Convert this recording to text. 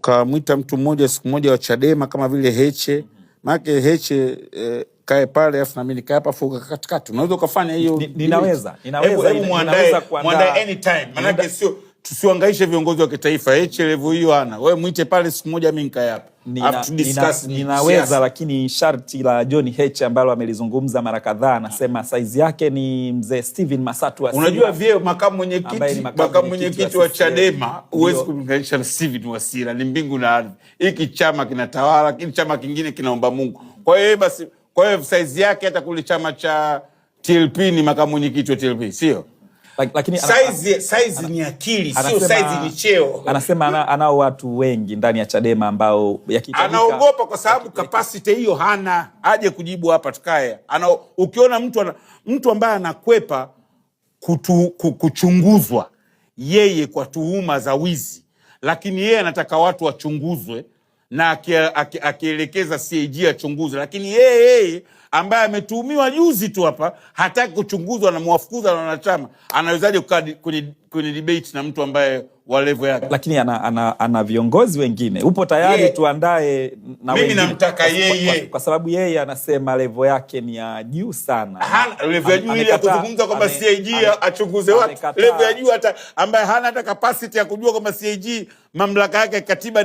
Ukamwita mtu mmoja siku moja wa Chadema kama vile Heche, maanake Heche kae pale afu na mimi nikae hapa afu katikati, unaweza ukafanya hiyo. Ninaweza, ninaweza, Hebu muandae ninaweza kuandaa muandae anytime, maanake sio tusiwangaishe viongozi wa kitaifa. Heche level hiyo hana, wewe mwite pale siku moja, mimi nikae hapa afu tu discuss ninaweza siasa. Lakini sharti la John Heche ambalo amelizungumza mara kadhaa, anasema saizi yake ni mzee Steven Masatu Wasira. Unajua vyeo makamu Ambaye mwenyekiti ni makamu makamu mwenyekiti mwenyekiti wa wa CCM. Chadema huwezi kumlinganisha na Steven Wasira, ni mbingu na ardhi. Hiki chama kinatawala, lakini chama kingine kinaomba Mungu. Kwa hiyo basi, kwa hiyo saizi yake hata kule chama cha TLP ni makamu mwenyekiti wa TLP, sio? Lakini Size ni akili, sio size ni cheo. Anasema anao watu wengi ndani ya Chadema ambao yakihitajika Anaogopa kwa sababu capacity hiyo hana. Aje kujibu hapa tukae. Ukiona mtu ambaye anakwepa kuchunguzwa yeye kwa tuhuma za wizi, lakini yeye anataka watu wachunguzwe na akielekeza CAG achunguzwe, lakini yeye ambaye ametuhumiwa juzi tu hapa hataki kuchunguzwa na mwafukuza na wanachama, anawezaje kukaa kwenye debate na mtu ambaye wa level yake? Lakini ana viongozi wengine. Upo tayari tuandae na Mimi wengine? Namtaka yeye. Kwa sababu yeye anasema level yake ni ya juu sana. Hana level ya juu ile ya kuzungumza kwamba CAG achunguze watu. Amekataa. Level ya juu hata ambaye hana hata capacity ya kujua kwamba CAG mamlaka yake ya katiba.